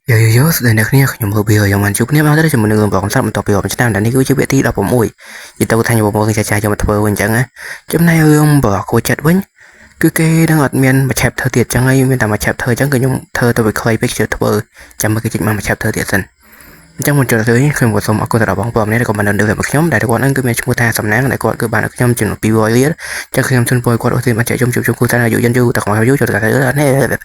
យោយោយោស្ដីអ្នកគ្នាខ្ញុំរូបវាខ្ញុំបានជួបគ្នាមកទៅជាមួយនឹងរឿងប្រកំសត់បន្ទាប់ពីរាប់ឆ្នាំដែលនេះគឺជាវគ្គទី16និយាយទៅថាខ្ញុំបងប្អូនចាស់ចាស់យកមកធ្វើវិញអញ្ចឹងណាចំណែករឿងបរកគួរចិត្តវិញគឺគេនឹងអត់មានមួយ chapter ទៀតអញ្ចឹងហើយមានតែមួយ chapter អញ្ចឹងគឺខ្ញុំធ្វើទៅវាខ្លីពេកជឿធ្វើចាំមើលគេចេញមកមួយ chapter ទៀតសិនអញ្ចឹងមុនចូលទៅនេះខ្ញុំក៏សូមអរគុណដល់បងប្អូនម្នាក់ដែលក៏បាននៅលើរបស់ខ្ញុំដែលគាត់នឹងគឺមានឈ្មោះថាសំណាងដែលគាត់គឺបានឲ្យខ្ញុំចំនួន200រៀលអញ្ចឹងខ្ញុំជូនពរឲ្យគាត់អូសទាញបានចែកជុំជួបជុំគូតាអាយុយឺនយូរតែកុំឲ្យយូរចូលទៅនេះ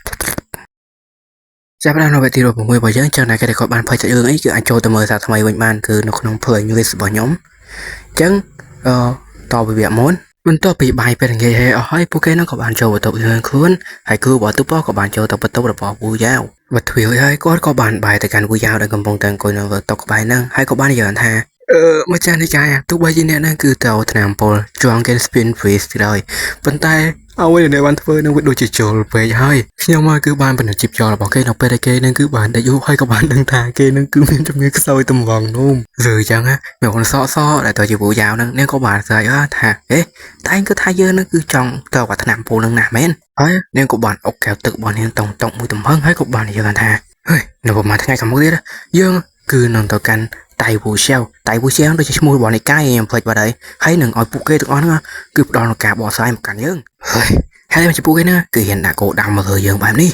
ចាប់ផ្ដើមនៅវគ្គទី16របស់យើងចឹងតែគេគាត់បានផុសសាច់រឿងអីគឺអាចចូលទៅមើលសារថ្មីវិញបានគឺនៅក្នុង playlist របស់ខ្ញុំអញ្ចឹងអឺតពីវគ្គមុនបន្ទាប់ពីបាយពេលនិយាយហើយអស់ហើយពួកគេនឹងក៏បានចូលបន្ទប់រឿងខ្លួនហើយគ្រូរបស់ទូប៉ក៏បានចូលទៅបន្ទប់របស់វូយ៉ាវបើទ្វារហើយគាត់ក៏បានបែរទៅកាន់វូយ៉ាវដែលកំពុងតែអង្គុយនៅលើតុក្បែរហ្នឹងហើយក៏បាននិយាយថាអឺម្ចាស់និកាយទោះបីជាអ្នកហ្នឹងគឺទៅថ្នាំពុល Drunken Spin Freeze ក៏ដោយប៉ុន្តែអ្វីដែលអ្នកបានធ្វើនឹងវាដូចជាជុលពេកហើយខ្ញុំមកគឺបានបណ្ឌិតជីបចររបស់គេនៅពេលដែលគេនឹងគឺបានដេកយូរហើយក៏បានដឹងថាគេនឹងគឺមានជំងឺខ្សោយតម្រងនោមឬអញ្ចឹងណាមានคนសក់សដែលទៅជាពូយ៉ាវនឹងនាងក៏បានស្អែកថាអេតែឯងគឺថាយើងនឹងគឺចង់ទៅអាថ្នាំពុលនឹងណាស់មែនហើយនាងក៏បានអុកកែវទឹករបស់នាងតុងតុងមួយទំហឹងហើយក៏បាននិយាយថាហេនៅប្រហែលថ្ងៃខាងមុខទៀតយើងគឺនឹងទៅកាន់តៃវូសៀវតៃវូសៀវដូចជាឈ្មោះរបស់និកាយខ្ញុំភ្លេចបាត់ហើយហើយនឹងឲ្យពួកគេទាំងអស់ហ្នឹងគឺផ្ដល់នូវការបកស្រាយមកកាន់យើងហើយហើយមកចំពោះគេហ្នឹងគឺហ៊ានដាក់គោដាំមកលើយើងបែបនេះ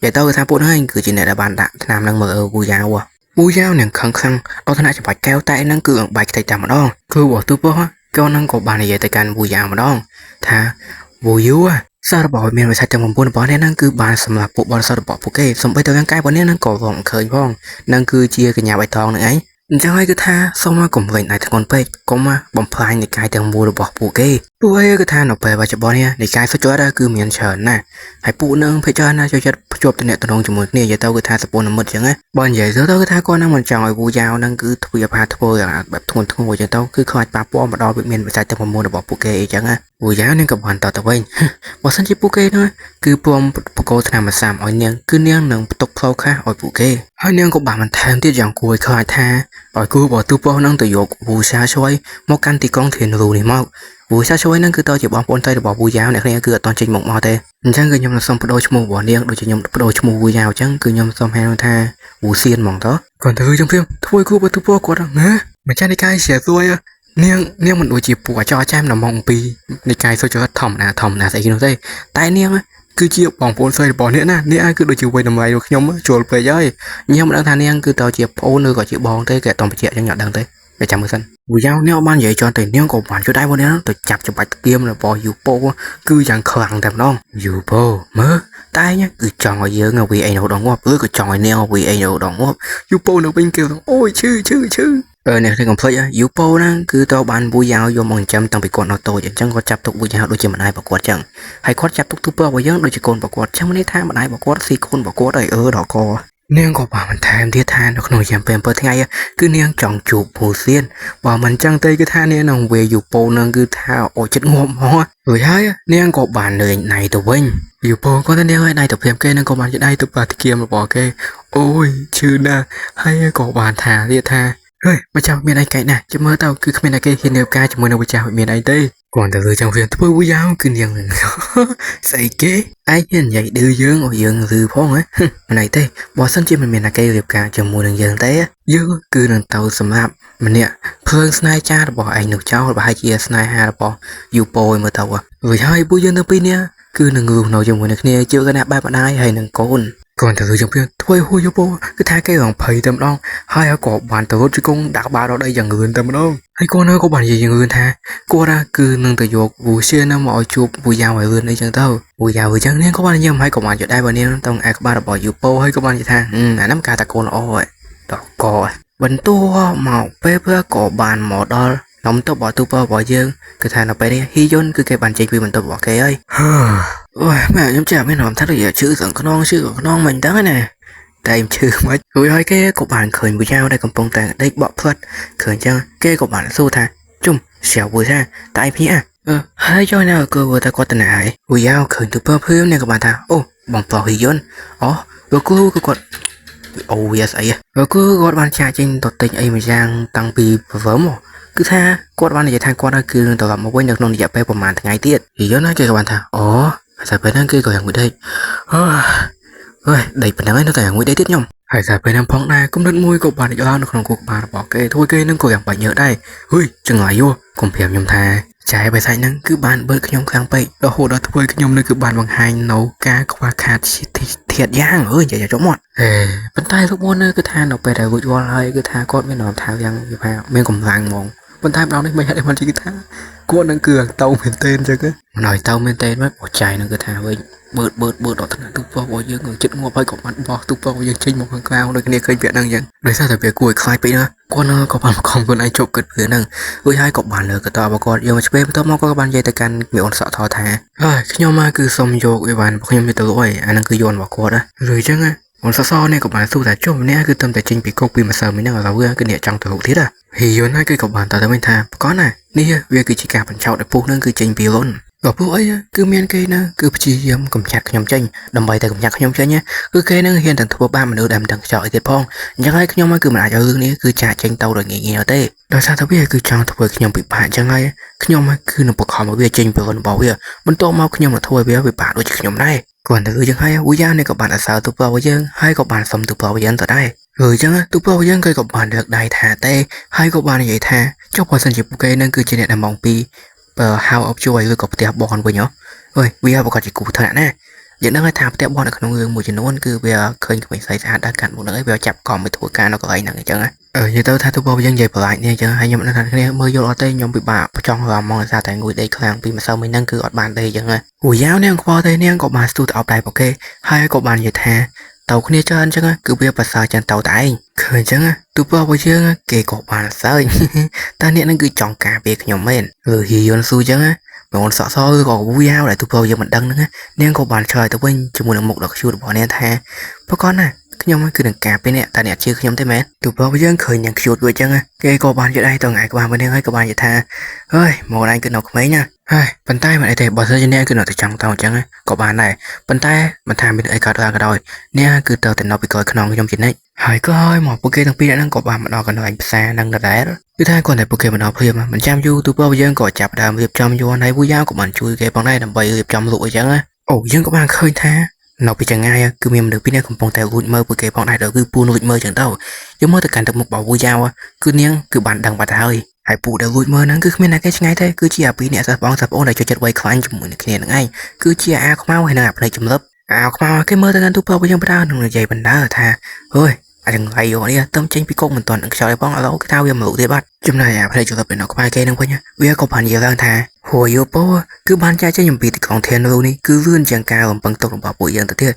និយាយទៅគឺថាពួកហ្នឹងគឺជាអ្នកដែលបានដាក់ថ្នាំហ្នឹងមកលើវូយ៉ាវវូយ៉ាវនឹងខឹងខ្លាំងដល់ថ្នាក់ច្បាច់កែវតែហ្នឹងគឺអង្បែកខ្ទេចតែម្ដងគឺរបស់ទូពោះកូនហ្នឹងក៏បាននិយាយទៅកាន់វូយ៉ាវម្ដងថាវូយូសាររបស់មានវិស័យទាំង9របស់អ្នកហ្នឹងគឺបានសម្រាប់ពួកបរិសុទ្ធរបស់ពួកគេសំបីទៅរាងកាយរបស់អ្នកហ្នឹងក៏រងឃើញផងនឹងគឺជាកញ្ញាបៃតងនឹងឯងអញ្ចឹងហើយគឺថាសូមឲ្យកុំលេងដៃធ្ងន់ពេកកុំបំផ្លាញនិកាយទាំងមូលរបស់ពួកគេពួកឯងគឺថានៅពេលបច្ចុប្បន្ននេះនិកាយសុចរិតគឺមានច្រើនណាស់ហើយពួកនឹងភាគច្រើនណាស់ចូលចិត្តភ្ជាប់ទំនាក់ទំនងជាមួយគ្នានិយាយទៅគឺថាសពន្ធមិត្តអញ្ចឹងណាបើនិយាយទៅទៅគឺថាគាត់នឹងមិនចង់ឲ្យវូយ៉ាវនឹងគឺធ្វើអាផាធ្វើបែបធ្ងន់ធ្ងរអញ្ចឹងទៅគឺខ្លាចប៉ះពាល់មកដល់វិមានវិស័យទាំង9របស់ពួកគេអញ្ចឹងណាវូយ៉ាវនឹងក៏បានតទៅវិញបើសិនជាពួកគេនោះគឺព្រមបកគោថ្នាំអាសាមឲ្យនាងគឺនាងនឹងផ្ទុកផ្លូវខ្លះឲ្យពួកគេហើយនាងក៏បានបន្ថែមទៀតយ៉ាងគួរឲ្យខ្លាចថាឲ្យគូរបស់ទូប៉ុស្នឹងទៅយកវូសាຊ່ွយមកកាន់ទីក្រុងធានរូនេះមកវូសាຊ່ွយនឹងគឺតជាបងប្អូនស្រីរបស់វូយ៉ាវអ្នកគ្នាគឺអត់តចេញមកមកទេអញ្ចឹងគឺខ្ញុំនឹងសូមបដូរឈ្មោះរបស់នាងដូចជាខ្ញុំបដូរឈ្មោះវូយ៉ាវអញ្ចឹងគឺខ្ញុំសូមហៅថាវូសៀនហ្មងតគាត់ទៅចឹងព្រាមធ្វើគូរបស់ទូប៉ុស្គាត់ណាម្ចាស់និកាយជាសួយនាងនាងមិនដូចជាពួកអាចចែមនៅម៉ោង2និកាយសុចរិតធម្មតាធម្មតាស្អីគេនោះទេតែនាងគឺជាបងប្អូនស្រីរបស់អ្នកណានាងគឺដូចជាវ័យតម្លៃរបស់ខ្ញុំជួលពេកហើយញ៉ាំមិនដឹងថានាងគឺតជាប្អូនឬក៏ជាបងទេគេអត់តបញ្ជាក់ចឹងអត់ដឹងទេតែចាំមើលសិនវយ៉ាវនាងបាននិយាយជន់តែនាងក៏បានជួយដៃរបស់នាងទៅចាប់ច្បាច់គៀមរបស់យូប៉ូគឺយ៉ាងខ្លាំងតែម្ដងយូប៉ូមើលតែគឺចង់ឲ្យយើងវាអីនៅដងងាប់ឬក៏ចង់ឲ្យនាងវាអីនៅដងងាប់យូប៉ូនៅវិញគេអូយឈឺឈឺឈឺអឺអ្នកនេះកុំភ្លេចយូប៉ូហ្នឹងគឺទៅបានវូយ៉ាវយកមកចិញ្ចឹមតាំងពីគាត់នៅតូចអញ្ចឹងគាត់ចាប់ទុកវូយ៉ាវដូចជាម្ដាយរបស់គាត់អញ្ចឹងហើយគាត់ចាប់ទុកទូពើរបស់យើងដូចជាកូនរបស់គាត់អញ្ចឹងមានន័យថាម្ដាយរបស់គាត់ស៊ីកូនរបស់គាត់ហើយអឺដល់កនាងក៏បានបន្ថែមទៀតថានៅក្នុងរយៈពេល7ថ្ងៃគឺនាងចង់ជួបពូសៀនបើមិនចឹងទេគឺថានាងនឹងវាយូប៉ូនឹងគឺថាអូចិត្តងាប់ហ្មងរួចហើយនាងក៏បានលេងដៃទៅវិញយូប៉ូក៏តែនាងឲ្យដៃទៅព្រាមគេនឹងក៏បានជាដៃទៅបាតិគៀមរបស់គេអូយឈឺណាស់ហើយក៏បានថាទៀតថាហេម្ចាស់មានអីកែកណាស់ចាំមើលទៅគឺគ្មានតែគេហ៊ានរៀបការជាមួយនឹងម្ចាស់មានអីទេគ្រាន់តែលើចង់វាធ្វើវយ៉ាវគឺនាងស្អីគេឯងហ៊ាននិយាយឌឺយើងឲ្យយើងឮផងហ៎មិនអីទេបើសិនជាមិនមានតែគេរៀបការជាមួយនឹងយើងទេយើងគឺនឹងទៅសម្រាប់ម្នាក់ភ្លើងស្នេហ៍ចារបស់ឯងនោះចោលប្រហែលជាស្នេហារបស់យូប៉ូឯមើលទៅរួចហើយពួកយើងទាំងពីរនាក់គឺនឹងរស់នៅជាមួយនឹងគ្នាជាកណៈបែបម្ដាយហើយនឹងកូនគ្រាន់តែលើចង់ព្រៀងធ្វើហួយយូប៉ូគឺថាគេរងភ័យតែម្ដងហើយក៏បានទៅរត់ជង្គង់ដាក់បាល់ដល់ដីយ៉ាងងឿនតែម្ដងហើយគាត់នៅក៏បាននិយាយយ៉ាងងឿនថាគាត់គឺនឹងទៅយកវូសៀនមកឲ្យជួបវូយ៉ាវឲ្យលឿនអីចឹងទៅវូយ៉ាវអញ្ចឹងនាងក៏បានញ៉ាំហើយក៏បានយកដែរបើនាងទៅឯក្បាលរបស់យូប៉ូហើយក៏បាននិយាយថាអាហ្នឹងការតាកូនល្អហើយតកបន្ទាប់មកពេលព្រក៏បានមកដល់នំតុបរបស់ទូពរបស់យើងគឺថានៅពេលនេះហ៊ីយុនគឺគេបានចេញពីបន្ទប់របស់គេហើយអូយម៉ែខ្ញុំចេះមានអារម្មណ៍ថាដូចជាឈឺសង្ខ្នងឈឺខ្នងមិនដឹងណាតែខ្ញុំឈឺមិនរួចហើយគេក៏បានឃើញវយ៉ាវដែលកំពុងតែដេកបក់ផ្លិតឃើញចឹងគេក៏បានសួរថាជុំស្យាវថាតែភីអឺហើយចុះណាគឺថាគាត់ទៅណាហើយវយ៉ាវឃើញទូពភឿមនេះក៏បានថាអូបងប្រុសហ៊ីយុនអូលោកគ្រូគឺគាត់អូវាស្អីលោកគ្រូគាត់បានចាកចេញទៅទិញអីមួយយ៉ាងតាំងពីព្រឹមគឺថាគាត់បាននិយាយថាគាត់គឺនឹងត្រឡប់មកវិញនៅក្នុងរយៈពេលប្រហែលថ្ងៃទៀតហ៊ីយុនគេក៏បានថាអូតែពេលហ្នឹងគេក៏យ៉ាងមួយដេកអើយដេកប៉ុណ្ណឹងហើយនៅតែមួយដេកទៀតខ្ញុំ ហើយតែពេលហ្នឹងផងដែរគំនិតមួយក៏បានលេចឡើងនៅក្នុងខួរក្បាលរបស់គេធ្វើគេនឹងក៏យ៉ាងបាច់ញើដែរហុយចង្លៃយោកុំប្រាប់ខ្ញុំថាចែបិសាចហ្នឹងគឺបានបើកខ្ញុំខ្លាំងពេករហូតដល់ធ្វើខ្ញុំនឹងគឺបានបង្ហាញនៅការខ្វះខាតធាតុយ៉ាងអើយនិយាយចុះមាត់ហេប៉ុន្តែលោកមុនគឺថានៅពេលដែលរួចរាល់ហើយគឺថាគាត់មានអារម្មណ៍ថាយ៉ាងវាថាមានកម្លាំងហ្មងប៉ុន្តែម្ដងនេះមិនហេតុអីមិនគឺថាគាត់នឹងគឺតៅមែនទែនអញ្ចឹងមិនឲ្យតៅមែនទែនមកបោះចៃនឹងគឺថាវិញបឺតបឺតបឺតដល់ថ្នាក់ទូពរបស់យើងចិត្តងាប់ហើយក៏បានបោះទូពរបស់យើងចេញមកខាងក្រៅដូចគ្នាឃើញពាក្យហ្នឹងអញ្ចឹងដោយសារតែវាគួរឲ្យខ្លាចពេកណាគាត់ក៏បានបង្ខំខ្លួនឯងជប់គិតពីហ្នឹងរួចហើយក៏បានលើកតបគាត់យកមកឆ្វេងបន្ទាប់មកក៏បាននិយាយទៅកាន់មីអូនសក់ថថាហើយខ្ញុំគឺសុំយកអីវ៉ាន់របស់ខ្ញុំទៅលក់ហើយអាហ្នឹងគឺយន់របស់គាត់ណាឬអញ្ចឹងអូនសសនេះក៏បានសួរថាចុះម្នាក់គឺទំតែចេញពីគុកពីម្សិលមិញហ្នឹងឥឡូវគឺអ្នកចង់ទៅលក់ទៀតហ៎ហ៊ីយន់គឺក៏បានតទៅវិញថាប្រកបណានេះវាគឺជាការបញ្ឆោតឲ្យពុះនឹងគឺចេញពីលុនក៏ពួកអីគឺមានគេនៅគឺព្យាយាមកម្ចាត់ខ្ញុំចេញដើម្បីតែកម្ចាត់ខ្ញុំចេញគឺគេនឹងហ៊ានទាំងធ្វើបាបមនុស្សដែលមិនដឹងខ្ចោអីទៀតផងអញ្ចឹងហើយខ្ញុំគឺមិនអាចឲ្យរឿងនេះគឺចាកចេញទៅដោយងាយៗទេដោយសារតែវាគឺចង់ធ្វើខ្ញុំពិបាកអញ្ចឹងហើយខ្ញុំគឺនឹងបង្ខំឲ្យវាចេញពីលុនរបស់វាបន្ទាប់មកខ្ញុំនឹងធ្វើឲ្យវាពិបាកដូចជាខ្ញុំដែរគ្រាន់តែគឺយ៉ាងហើយវូយ៉ានេះក៏បានអសើទូពរបស់យើងហើយក៏បានសុំទូពរបស់យើងទៅដែរគឺអញ្ចឹងទូពរបស់យើងគេក៏បានលើកដៃថាទេហើយក៏បាននិយាយថាចុះបើសិនជាពួកគេនឹងគឺជាអ្នកដែលមកពី House of Joy ឬក៏ផ្ទះបនវិញហ៎អើយវាប្រកាសជាគូថ្នាក់ណាយើងដឹងថាផ្ទះបននៅក្នុងរឿងមួយចំនួនគឺវាឃើញក្មេងស្រីស្អាតដើរកាត់មុខហ្នឹងឯងវាចាប់កង់ទៅធ្វើការនៅកន្លែងហ្នឹងអញ្ចឹងអឺនិយាយទៅថាទូពយើងនិយាយប្រឡាចនេះអញ្ចឹងហើយខ្ញុំដឹងថាគ្នាមើលយល់អត់ទេខ្ញុំពិបាកចង់រំហ្មងដោយសារតែងួយដេកខ្លាំងពីម្សិលមិញហ្នឹងគឺអត់បានដេកអញ្ចឹងអូយ៉ាវនាងខ្វល់ទេនាងក៏បានស្ទុះទៅអោបដៃពួកគេហើយក៏បាននិយាយថាតៅគ្នាច្រើនអញ្ចឹងគឺវាប្រសើរជាងតៅតែឯងឃើញអញ្ចឹងទូពរបស់យើងគេក៏បានសើចតើអ្នកនឹងគឺចង់ការពារខ្ញុំមែនឬហ៊ីយុនស៊ូអញ្ចឹងបងសក់សឬក៏វូយ៉ាវដែលទូពយើងមិនដឹងហ្នឹងនាងក៏បានឆ្លើយទៅវិញជាមួយនឹងមុខដ៏ខ្ជូតរបស់នាងថាប្រកបណាខ្ញុំគឺនឹងការពារអ្នកតែអ្នកជឿខ្ញុំទេមែនទូពយើងឃើញនាងខ្ជូតវាអញ្ចឹងគេក៏បានយកដៃទៅថ្ងៃក្បាលនាងហើយក៏បាននិយាយថាហើយមកឯងគឺនៅក្មេងណាហើយប៉ុន្តែមិនអីទេបើសិនជាអ្នកគឺនៅតែចង់ទៅអញ្ចឹងក៏បានដែរប៉ុន្តែមិនថាមានអីកើតឡើងក៏ដោយអ្នកគឺទៅតែនៅពីក្រោយខ្នងខ្ញុំជានិច្ចហើយក៏ហើយមកពួកគេទាំងពីរនាក់ហ្នឹងក៏បានមកដល់កន្លែងផ្សារហ្នឹងដដែលគឺថាគាត់តែពួកគេមកដល់ភ្លាមមិនចាំយូរទូពយើងក៏ចាប់ដើមរៀបចំយួនហើយវូយ៉ាវក៏បានជួយគេផងដែរដើម្បីរៀបចំលក់អញ្ចឹងណាអូយើងក៏បានឃើញថានៅពីចងាយគឺមានមនុស្សពីរនាក់កំពុងតែលួចមើលពួកគេផងដែរដោយគឺពូលួចមើលចឹងទៅយើងមើលទៅកាន់ទឹកមុខរបស់វូយ៉ាវគឺនាងគឺបានដឹងបាត់ទៅហើយហើយពូដែលលួចមើលហ្នឹងគឺគ្មានអ្នកគេឆ្ងាយទេគឺជាអាពីរអ្នកសិស្សបងសិស្សប្អូនដែលចូលចិត្តវ័យខ្លាញ់ជាមួយនឹងគ្នាហ្នឹងឯងគឺជាអាខ្មៅហើយនិងអាភ្នែកចម្លឹបអាខ្មៅគេមើលទៅកាន់ទូពយើងបណ្ដើនឹងនិយាយបណ្ដើថាអើយអាចង្លៃយកនេះទៅចេញពីគុកមិនទាន់នឹងខ្យល់ឯផងឥឡូវគេថាវាមកលុកទៀតបាត់ចំណែកអាផ្នែកចលិតនៅក្បែរគេនឹងវិញវាក៏បាននិយាយឡើងថាហួយយោពោគឺបានចែកចេញអំពីទីក្រុងធានរូនេះគឺលឿនជាងការរំពឹងទុករបស់ពួកយើងទៅទៀ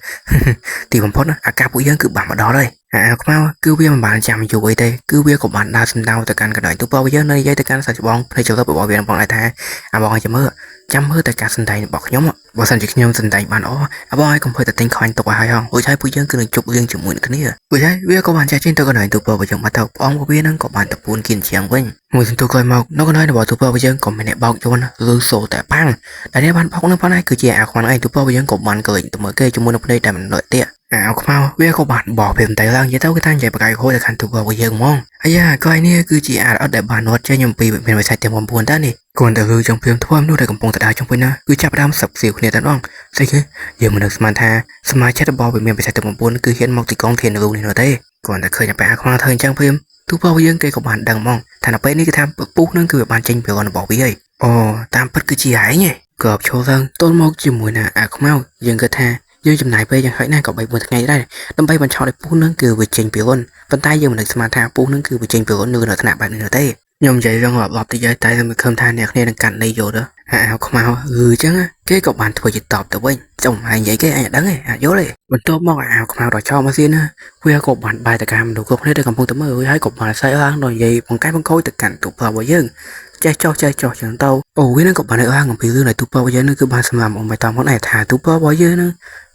តទីបំផុតអាកាសពួកយើងគឺបានមកដល់ហើយអាខ្មៅគឺវាមិនបានចាំយូរអីទេគឺវាក៏បានដើរសំដៅទៅកាន់កន្លែងទូពយើងនៅនិយាយទៅកាន់សាច់ច្បងផ្នែកចលិតរបស់វាផងដែរថាអាបងឲ្យចាំមើលចាំមើលតែការសម្ដែងរបស់ខ្ញុំបើសិនជាខ្ញុំសម្ដែងបានអអាបងឲ្យកុំភ្លេចតែទិញខ្លាញ់ទុកឲ្យហើយហងរួចហើយពួកយើងគឺនឹងជប់រឿងជាមួយនឹងគ្នារួចហើយវាក៏បានចែកចេញទៅកន្លែងទូពរបស់យើងមកទៅបងរបស់វានឹងក៏បានតពួនគៀនជាងវិញមួយសន្ទុះក្រោយមកនៅកន្លែងរបស់ទូពរបស់យើងក៏មានអ្នកបោកយន្តឬសូតែប៉ាំងដែលអ្នកបានបោកនឹងផងដែរគឺជាអាខ្វាន់ឯងទូពរបស់យើងក៏បានក្លែងទៅមើលគេជាមួយនឹងភ្នែកដែលមិនលក់ទៀតអាខ្មៅវាក៏បានបោះពីតែឡើងនិយាយទៅគេថានិយាយបកាយខូចទៅខាងទូពរបស់យើងហ្មងអាយ៉ាកន្លែងនេះគឺជាអាអត់ដែលបានរត់ចេញអំពីវិមានវិស័យទាំង9តើនេះគ្រាន់តែឮចង់ព្រាមធ្វើមនុស្សដែលកំពុងតែដើរចុងវិញណាគឺចាប់ដើមសឹកសៀវគ្នាតែម្ដងស្អីគេយើងមិននឹកស្មានថាសមាជិករបស់វិមានវិស័យទាំង9គឺហ៊ានមកទីក្រុងធានរូនេះនោះទេគ្រាន់តែឃើញតែអាខ្មៅធ្វើអញ្ចឹងព្រាមទូពយើងគេក៏បានដឹងហ្មងថានៅពេលនេះគឺថាពុះនឹងគឺវាបានចេញពីរបស់វាហើយអូតាមពិតគឺជាឯងក្របឈរឡើងទល់មកជាមួយនឹងអាខ្មៅយើងគិតថាយើងចំណាយពេលយ៉ាងហោចណាស់ក៏3 4ថ្ងៃដែរដើម្បីបញ្ឆោតឲ្យពុះនឹងគឺវាចេញពីរុនប៉ុន្តែយើងមិននឹកស្មានថាពុះនឹងគឺវាចេញពីរុននៅថ្នាក់បែបនេះនោះទេខ្ញុំនិយាយរឿងរាប់ៗតិចហើយតែមិនខំថាអ្នកគ្នានឹងកាន់ន័យយល់ទៅអាខ្មៅគឺអញ្ចឹងគេក៏បានធ្វើជាតបទៅវិញចុំហើយនិយាយគេអញដឹងទេអាចយល់ទេបន្ទាប់មកអាខ្មៅដល់ចោលមកស៊ីណាវាក៏បានបែរទៅកម្មមនុស្សគ្រប់គ្នាដែលកំពុងតែមើលហើយក៏បានសើឡើងដល់និយាយបង្កែបង្ខូចទៅកាន់ទូប្របស់យើងចេះចោះចេះចោះចឹងទៅអូវានឹងក៏បានឡើងអំពីរឿងដែលទូប្របស់យើងនឹងគឺបានសម្លាប់អ៊ំបៃតងផងដែរថាទូប្របស់យើងនឹ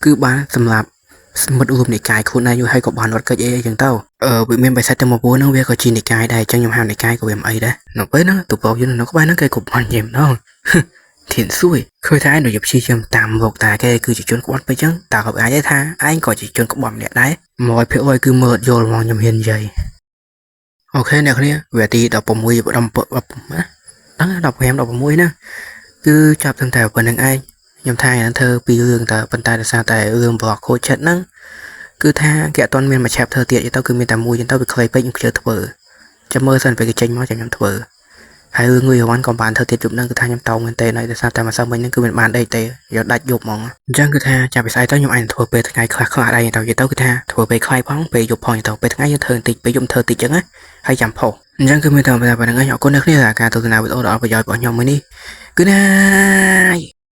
ងគឺបានសម្លាប់មិត្តរួមនិកាយខ្លួនឯងហើយក៏បានរត់គេចអីអីចឹងទៅអឺវាមានបិសាចទាំង9ហ្នឹងវាក៏ជានិកាយដែរអញ្ចឹងខ្ញុំហៅនិកាយក៏វាមិនអីដែរនៅពេលហ្នឹងទូប្យើងនៅក្បែរហ្នឹងគេក៏បាននិយាយម្ដងធានសួយឃើញថាឯងដូចជាព្យាយាមតាមរកតាគេគឺជាជនក្បត់ពេកចឹងតើក៏អាចថាឯងក៏ជាជនក្បត់ម្នាក់ដែរ100%គឺមើលយល់ហ្មងខ្ញុំហ៊ាននិយាយអូខេអ្នកគ្នាវគ្គទី16 17ណាដឹង15 16ណាគឺចាប់ตั้งតែប៉ុណ្្នឹងឯងខ្ញុំថានឹងធ្វើពីររឿងតើប៉ុន្តែដោយសារតែរឿងប្លុកខូចចិត្តហ្នឹង គឺថាគេអត់ទាន់មានមួយ chapter ទៀតទៅគឺមានតែមួយចឹងទៅវាខ្លីពេកខ្ញុំខ្ជិលធ្វើចាំមើលសិនពេលគេចេញមកចាំខ្ញុំធ្វើហើយរឿងងុយរវ៉ាន់ក៏បានធ្វើទៀតយប់ហ្នឹងគឺថាខ្ញុំតោងមែនទេហើយដោយសារតែម្សិលមិញហ្នឹងគឺមិនបានដេកទេយកដាច់យប់ហ្មងអញ្ចឹងគឺថាចាប់ពីស្អែកទៅខ្ញុំអាចនឹងធ្វើពេលថ្ងៃខ្លះខ្លះដែរទៅនិយាយទៅគឺថាធ្វើពេលខ្លីផងពេលយប់ផងទៅពេលថ្ងៃយើងធ្វើបន្តិចពេលយប់ធ្វើតិចចឹងណាហើយចាំផុសអញ្ចឹងគឺមានតែប៉ុណ្្នឹងឯងអរគុណអ្នកគ្នាសម្រាប់ការទស្សនាវីដេអូដ៏អត្ថប្រយោជន៍របស់ខ្ញុំមួយនេះគឺណាយ។